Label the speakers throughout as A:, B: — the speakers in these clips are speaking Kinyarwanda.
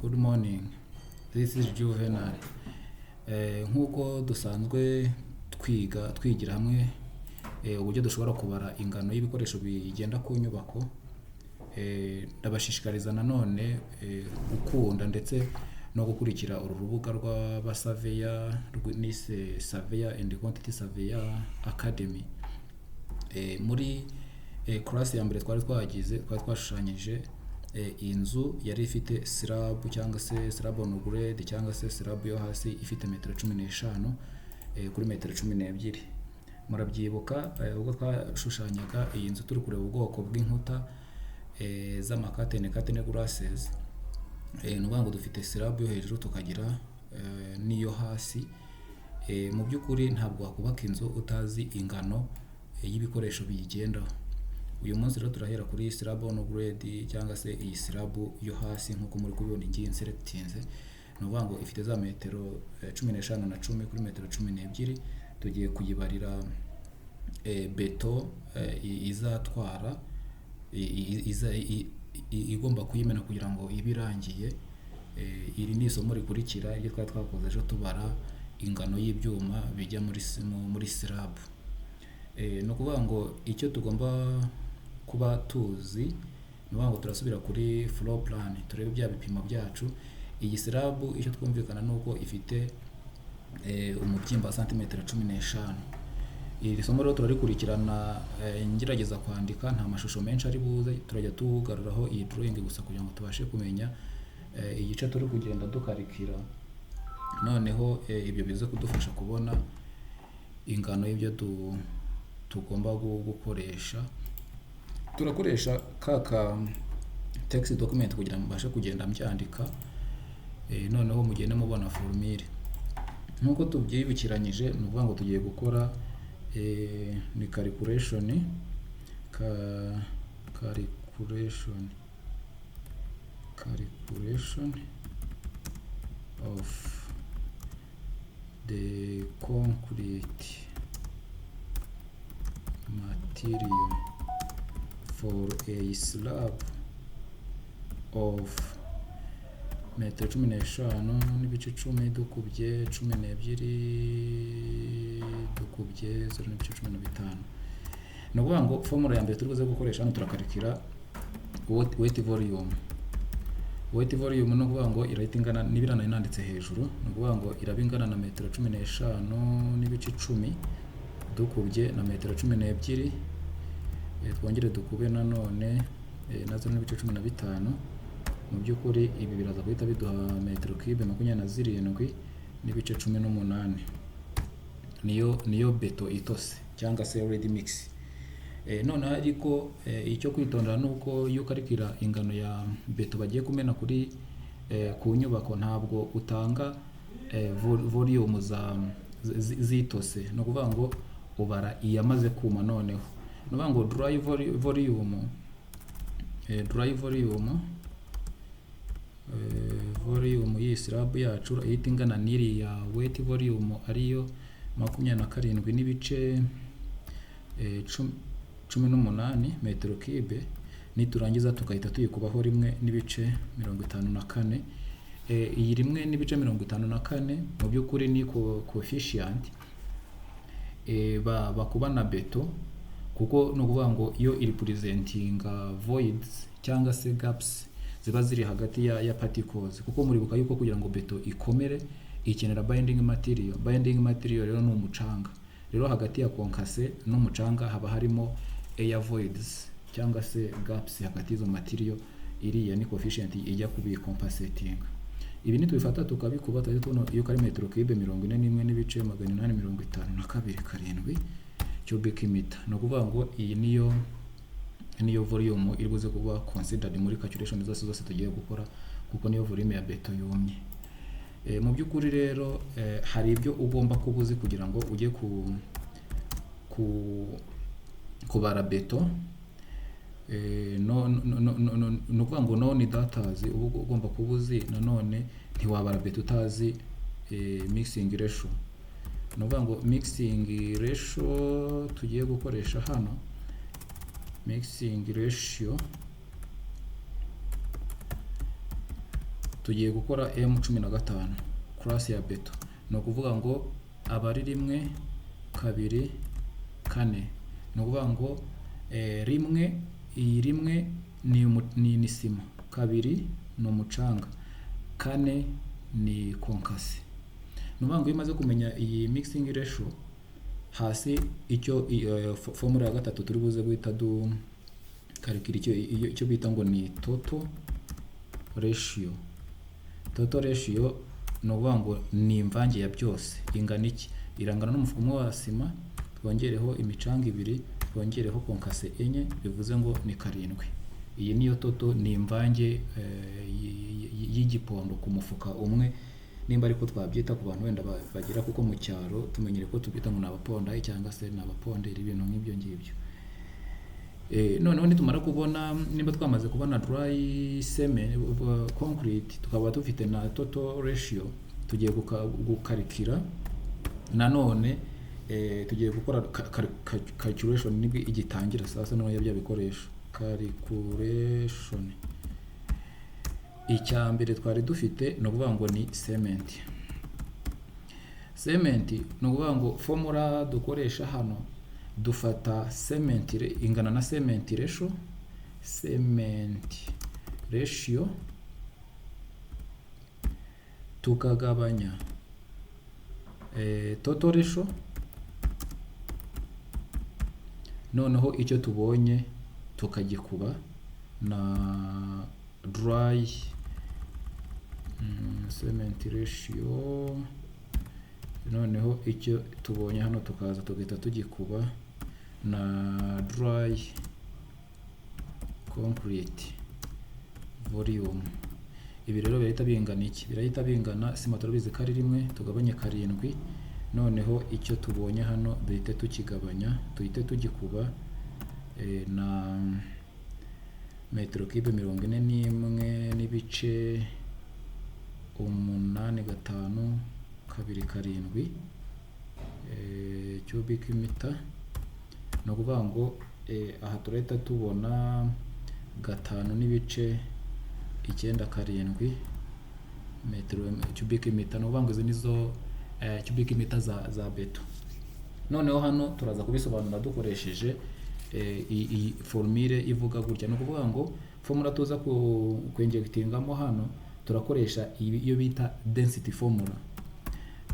A: Good morning. This is Juvenal. Nk'uko dusanzwe twiga twigira hamwe uburyo dushobora kubara ingano y'ibikoresho bigenda ku nyubako, ndabashishikariza nanone gukunda ndetse no gukurikira uru rubuga rw'abasaveya nise Surveyor and Quantity Surveyor Academy. Muri class ya mbere twari twagize, twari twashushanyije inzu yari ifite slab cyangwa se slab on grade cyangwa se slab yo hasi ifite metero 15 kuri metero 12. Murabyibuka ubwo twashushanyaga iyi nzu turi kureba ubwoko bw'inkuta z'ama curtain grasses. Ni ukuvuga ngo dufite slab yo hejuru, tukagira n'iyo hasi. Mu by'ukuri ntabwo wakubaka inzu utazi ingano y'ibikoresho biyigendaho. Uyu munsi rero turahera kuri slab on grade cyangwa se iyi slab yo hasi nk'uko muri kubibona igiye nselectinze. Ni ukuvuga ngo ifite za metero 15 na 10 kuri metero 12. Tugiye kuyibarira beto izatwara igomba kuyimena kugira ngo ibe irangiye. Iri ni isomo rikurikira iryo twari twakoze ejo tubara ingano y'ibyuma bijya muri slab. Ni ukuvuga ngo icyo tugomba kuba tuzi, ni ukuvuga ngo turasubira kuri floor plan turebe bya bipimo byacu. Iyi slab icyo twumvikana ni uko ifite umubyimba wa santimetero 15. Iri somo rero turarikurikirana ngerageza kwandika, nta mashusho menshi ari buze, turajya tugaruraho iyi drawing gusa kugira ngo tubashe kumenya igice turi kugenda dukarikira, noneho ibyo bize kudufasha kubona ingano y'ibyo tugomba gukoresha. Turakoresha ka text document kugira ngo mbashe kugenda mbyandika, noneho mugende mubona formule nk'uko tubyibukiranyije. Ni ukuvuga ngo tugiye gukora ni calculation of the concrete material for a slab of metero 15 n'ibice 10 dukubye 12 dukubye 0.15. Ni ukuvuga ngo formula ya mbere turi buze gukoresha hano, turakarikira wet volume. Wet volume ni ukuvuga ngo irahita ingana n'ibira nari nanditse hejuru. Ni ukuvuga ngo iraba ingana na metero 15 n'ibice 10 dukubye na metero 12, twongere dukube nanone na 0.15. Mu by'ukuri ibi biraza guhita biduha metero cube 27.18. Niyo beto itose cyangwa se ready mix. Noneho ariko icyo kwitondera ni uko iyo ukarikira ingano ya beto bagiye kumena ku nyubako, ntabwo utanga volume za zitose. Ni ukuvuga ngo ubara iyamaze kuma. Noneho ni ukuvuga ngo dry volume y'iyi slab yacu ihita ingana n'iriya wet volume, ariyo 27 n'ibice 18 metero cube. Niturangiza tugahita tuyikubaho 1.54. Iyi 1.54 mu by'ukuri ni coefficient bakuba na beto, kuko ni ukuvuga ngo iyo iri presentinga voids cyangwa se gaps ziba ziri hagati ya particles, kuko muribuka yuko kugira ngo beto ikomere ikenera binding material. Binding material rero ni umucanga. Rero hagati ya concasse n'umucanga haba harimo air voids cyangwa se gaps hagati y'izo material. Iriya ni coefficient ijya kubicompensatinga. Ibi nitubifata tukabikuba, tuhita tubona yuko ari metero cube 41.852 7 cubic meter. Ni ukuvuga ngo iyi niyo volume iri buze kuba considered muri calculation zose zose tugiye gukora, kuko niyo volume ya beto yumye. Mu by'ukuri rero hari ibyo ugomba kuba uzi kugira ngo ujye ku kubara beto. No, no, no, no, no, ni ukuvuga ngo known datas uba ugomba kuba uzi. Nanone ntiwabara beto utazi mixing ratio. Ni ukuvuga ngo mixing ratio tugiye gukoresha hano, mixing ratio Tugiye gukora M15 class ya beto. Ni ukuvuga ngo aba ari rimwe, kabiri, kane. Ni ukuvuga ngo rimwe, iyi rimwe ni sima, kabiri ni umucanga, kane ni concassé. Ni ukuvuga ngo iyo umaze kumenya iyi mixing ratio, hasi icyo formula ya gatatu turi buze guhita du calcula, icyo bita ngo ni total ratio. Total ratio ni ukuvuga ngo ni imvange ya byose. Ingana iki? Irangana n'umufuka umwe wa sima, twongereho imicanga ibiri, twongereho concassé enye, bivuze ngo ni karindwi. Iyi niyo total, ni imvange y'igipondo ku mufuka umwe, nimba ariko twabyita ku bantu wenda bagira, kuko mu cyaro tumenyere ko tubyita ngo ni abapondayi cyangwa se ni abaponderi, ibintu nk'ibyo ngibyo. Noneho nitumara kubona, nimba twamaze kubona dry cement concrete, tukaba dufite na total ratio, tugiye gukarikira nanone, tugiye gukora calculation. Nibwo igitangira sasa noneho bya bikoresho. Calculation, icya mbere twari dufite ni ukuvuga ngo ni cement. Cement ni ukuvuga ngo formula dukoresha hano, dufata cement ingana na cement ratio, cement ratio tukagabanya total ratio, noneho icyo tubonye tukagikuba na dry cement ratio, noneho icyo tubonye hano tukaza tugahita tugikuba na dry concrete volume. Ibi rero birahita bingana iki? Birahita bingana sima, turabizi ko ari rimwe, tugabanye karindwi, noneho icyo tubonye hano duhite tukigabanya, duhite tugikuba na metero kibe 41.8527 cubic meter. Ni ukuvuga ngo aha turahita tubona 5.97 metero cubic meter. Ni ukuvuga ngo izi nizo cubic meter za beto. Noneho hano turaza kubisobanura dukoresheje iyi formule ivuga gutya. Ni ukuvuga ngo formula tuza kwinjectingamo hano, turakoresha iyo bita density formula.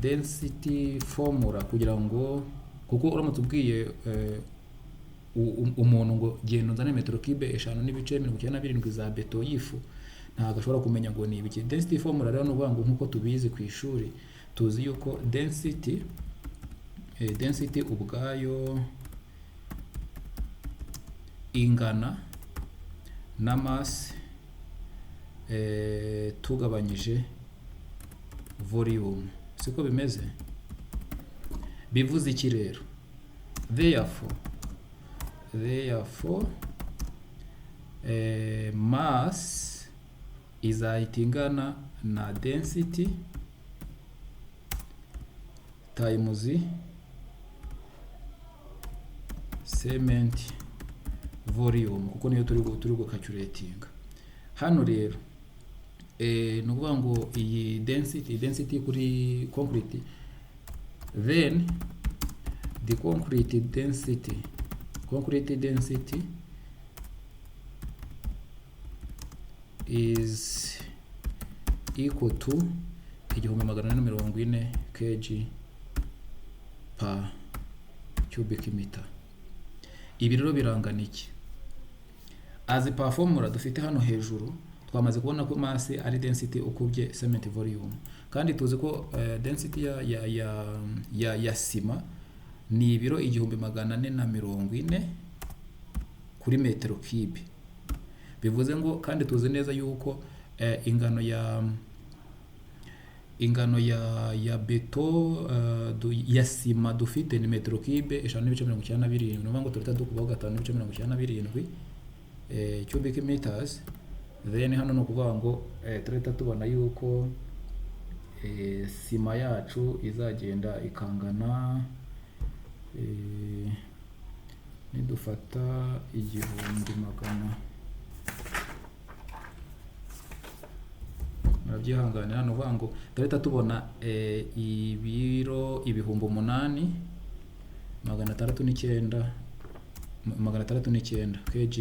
A: Density formula kugira ngo, kuko uramutse ubwiye umuntu ngo genda unzane metero kibe 5.97 za beto y'ifu, ntabwo ashobora kumenya ngo ni ibiki. Density formula rero ni ukuvuga ngo nk'uko tubizi ku ishuri, tuzi yuko density ubwayo ingana na mass tugabanyije volume, siko bimeze? Bivuze iki rero? Therefore, mass izahita ingana na density times cement volume, kuko niyo turi gucalculatinga hano. Rero ni ukuvuga ngo iyi density kuri concrete, then the concrete density is equal to 1440 kg per cubic meter. Ibi rero birangana iki? As per formula dufite hano hejuru, twamaze kubona ko mass ari density ukubye cement volume, kandi tuzi ko density ya sima ni ibiro 1440 kuri metero kibe. Bivuze ngo kandi tuzi neza yuko ingano ya beto ya sima dufite ni metero kibe 5.97. Ni ukuvuga ngo turahita dukubaho 5.97 cubic meters. Then hano ni ukuvuga ngo turahita tubona yuko sima yacu izagenda ikangana, nidufata igihumbi magana, murabizi ko Murabyihanganira. Ni ukuvuga ngo turahita tubona ibiro 8609, 609 kg.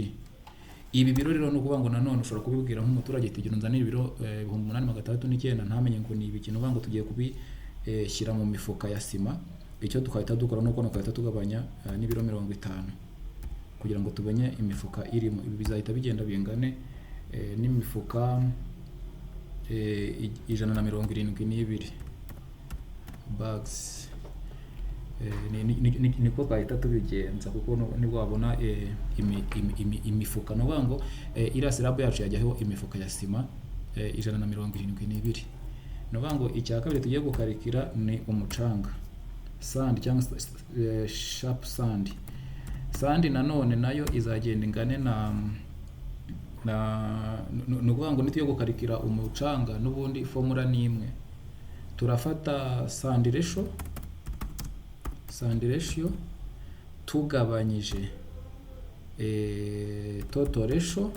A: Ibi biro rero, ni ukuvuga ngo nanone ushobora kubibwira nk'umuturage ati: "Gira unzanire ibiro 8609," ntamenye ngo ni ibiki. Ni ukuvuga ngo tugiye kubishyira mu mifuka ya sima. Icyo twahita dukora ni uko twahita tugabanya n'ibiro 50 kugira ngo tumenye imifuka irimo. Ibi bizahita bigenda bingane n'imifuka 172 bags. Niko twahita tubigenza, kuko nibwo wabona imifuka. Ni ukuvuga ngo iriya slab yacu yajyaho imifuka ya sima 172. Ni ukuvuga ngo icya kabiri tugiye gukarikira ni umucanga, sand cyangwa sharp sand. Sand nanone nayo izagenda ingane na ni ukuvuga ngo nitugiye gukarikira umucanga, n'ubundi formula ni imwe. Turafata sand ratio, sand ratio tugabanyije total ratio,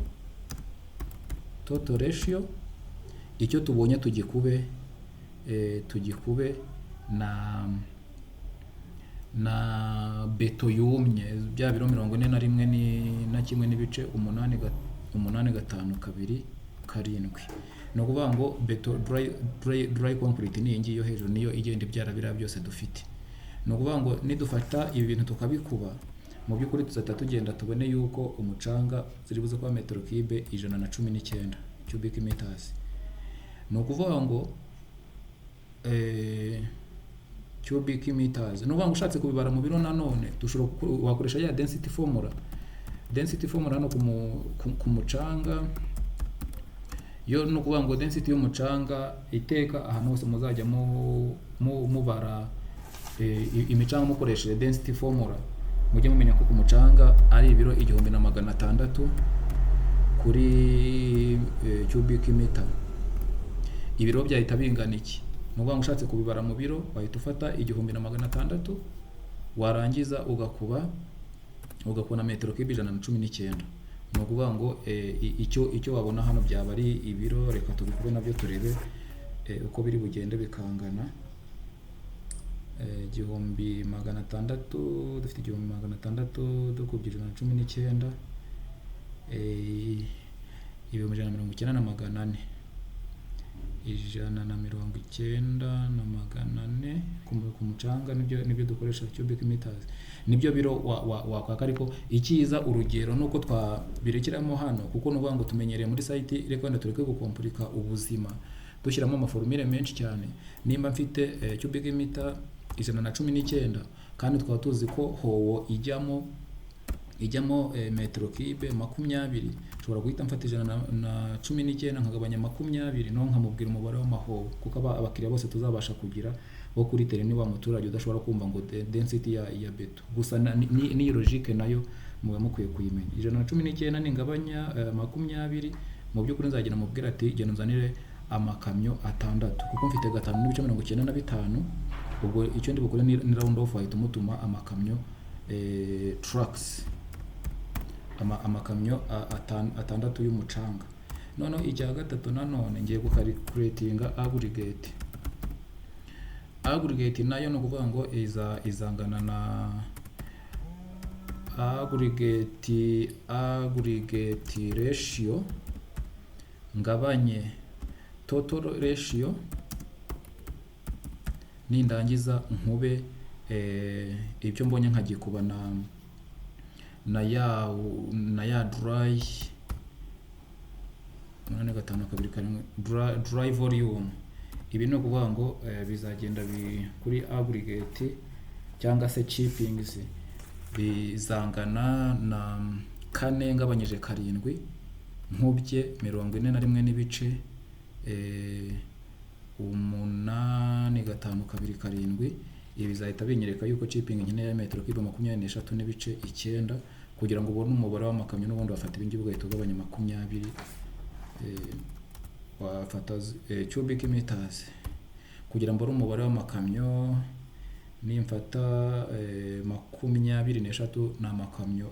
A: total ratio. Icyo tubonye tugikube na beto yumye, bya biro 41 na kimwe n'ibice umunani 85227. Ni ukuvuga ngo beto dry concrete ni iyi ngiyi yo hejuru, niyo igenda ibyara biriya byose dufite. Ni ukuvuga ngo nidufata ibi bintu tukabikuba, mu by'ukuri tuzahita tugenda tubone yuko umucanga ziri buze kuba metero kibe 119, cubic meters. Ni ukuvuga ngo cubic meters, ni ukuvuga ngo ushatse kubibara mu biro nanone dushobora wakoresha ya density formula. Density formula hano ku mucanga yo, ni ukuvuga ngo density y'umucanga, iteka ahantu hose muzajya mubara imicanga mukoresheje density formula, mujye mumenya ko ku mucanga ari ibiro 1600 kuri cubic meter. Ibiro byahita bingana iki? Ni ukuvuga ngo ushatse kubibara mu biro, wahita ufata 1600, warangiza ugakuba na metero kibe 119. Ni ukuvuga ngo icyo wabona hano byaba ari ibiro. Reka tubikube nabyo turebe uko biri bugende bikangana. 1600, dufite 1600 dukubye 119, 190,400, 190,400 ku mucanga. Nibyo dukoresha, cubic meters nibyo biro wakwaka. Ariko icyiza, urugero nuko twabirekeramo hano, kuko ni ukuvuga ngo tumenyereye muri site. Reka wenda tureke gukompurika ubuzima dushyiramo amaforumire menshi cyane. Nimba mfite cubic meter 119, kandi tukaba tuzi ko howo ijyamo metero kibe 20, nshobora guhita mfata 119 nkagabanya 20, no nkamubwira umubare w'amahowo, kuko abakiriya bose tuzabasha kugira bo kuri terrain ni wa muturage udashobora kumva ngo density ya beto gusa. N'iyi logique nayo muba mukwiye kuyimenya. 119 ningabanya 20, mu by'ukuri nzagenda mubwira ati: "Genda unzanire amakamyo atandatu," kuko mfite 5.95. Ubwo icyo ndi bukore ni round off, wahita umutuma amakamyo, trucks, amakamyo atandatu y'umucanga. Noneho icya gatatu nanone ngiye gucalculatinga aggregate. Aggregate nayo ni ukuvuga ngo izangana na aggregate ratio ngabanye total ratio, nindangiza nkube ibyo mbonye nkagikuba na ya dry 852 7 dry volume. Ibi ni ukuvuga ngo bizagenda kuri aggregate cyangwa se chippings bizangana na 4 ngabanyije 7 nkubye 41 n'ibice 852 7. Ibi bizahita binyereka yuko chipping nkeneye ya metero kibe 23.9. Kugira ngo ubone umubare w'amakamyo, n'ubundi wafata ibingibi ugahita ugabanya 20, wafata cubic meters. Kugira ngo mbone umubare w'amakamyo, nimfata 23 ni amakamyo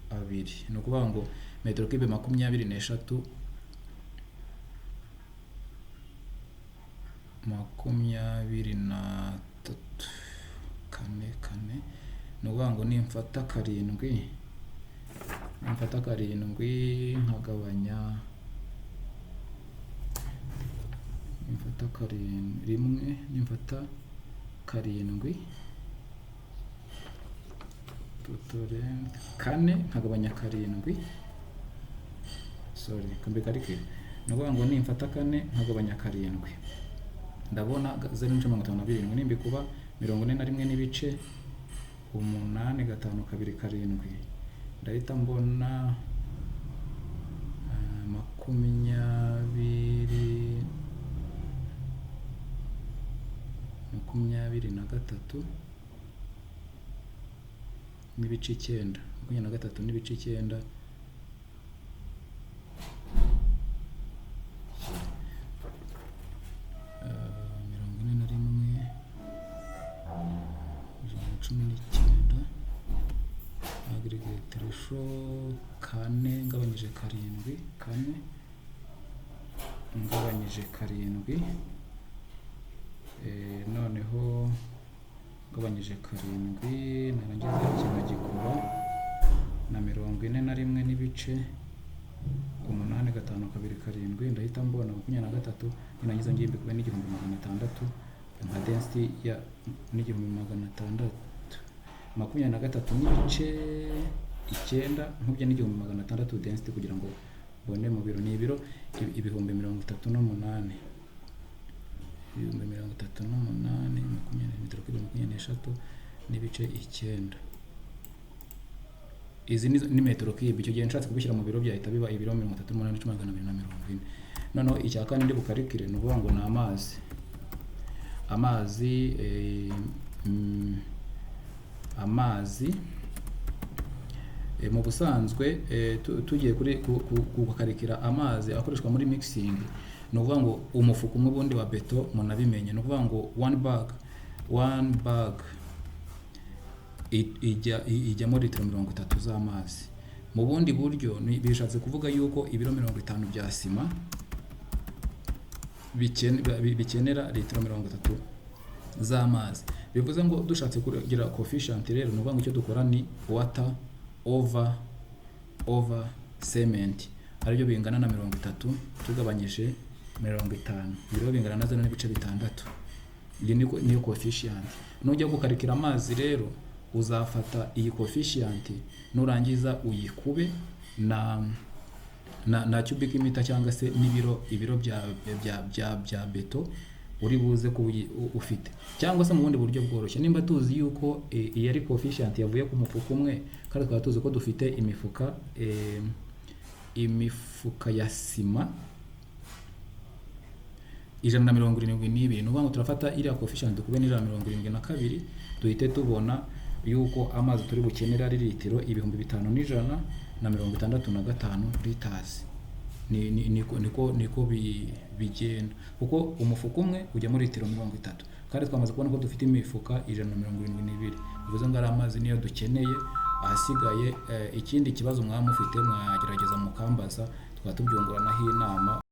A: abiri. Ni ukuvuga ngo metero kibe 23. 23, kane kane. Ni ukuvuga ngo nimfata karindwi nkagabanya, nimfata karindwi rimwe, nimfata karindwi total length kane nkagabanya karindwi, sorry, kambikarike. Ni ukuvuga ngo nimfata kane nkagabanya karindwi, ndabona 0.57. Nimbikuba 41.8527, ndahita mbona 23.9, 23.9. Sorry. 41, 119, aggregate ratio kane ngabanyije karindwi, kane ngabanyije karindwi, noneho ngabanyije karindwi, narangiza kikagikuba na 41.8527, ndahita mbona 23. Nirangiza ngiye mbikube n'1600 nka density ya n'1600, 23.9 nkubye n'1600 density, kugira ngo mbone mu biro ni ibiro 38,000, 38,000, 20 metero kibe 23.9. Izi ni metero kibe. Icyo gihe nshatse kubishyira mu biro byahita biba ibiro 38,240. Noneho icya kane ndi bukarikire, ni ukuvuga ngo ni amazi. Amazi, mu busanzwe, tugiye kuri gukarikira amazi akoreshwa muri mixing, ni ukuvuga ngo umufuka umwe ubundi wa beto, munabimenye, ni ukuvuga ngo one bag ijyamo litiro 30 z'amazi. Mu bundi buryo bishatse kuvuga yuko ibiro 50 bya sima bikenera litiro 30 z'amazi. Bivuze ngo dushatse kugira coefficient rero, ni ukuvuga ngo icyo dukora ni water over cement, aribyo bingana na 30 tugabanyije 50, ibiro bingana na 0.6. Iyi niyo coefficient. Nujya gukarikira amazi rero, uzafata iyi coefficient, nurangiza uyikube na cubic meter cyangwa se n'ibiro, ibiro bya beto uri buze ufite. Cyangwa se mu bundi buryo bworoshye, nimba tuzi yuko iyi ari coefficient yavuye ku mufuka umwe, kandi tukaba tuzi ko dufite imifuka ya sima 172, ni ukuvuga ngo turafata iriya coefficient dukube n'172, duhite tubona yuko amazi turi bukenera ari litiro 5,165 liters. Niko bigenda, kuko umufuka umwe ujyamo litiro 30, kandi twamaze kubona ko dufite imifuka 172. Bivuze ngo ari amazi niyo dukeneye. Ahasigaye, ikindi kibazo mwaba mufite, mwagerageza mukambaza, tukaba tubyunguranaho inama.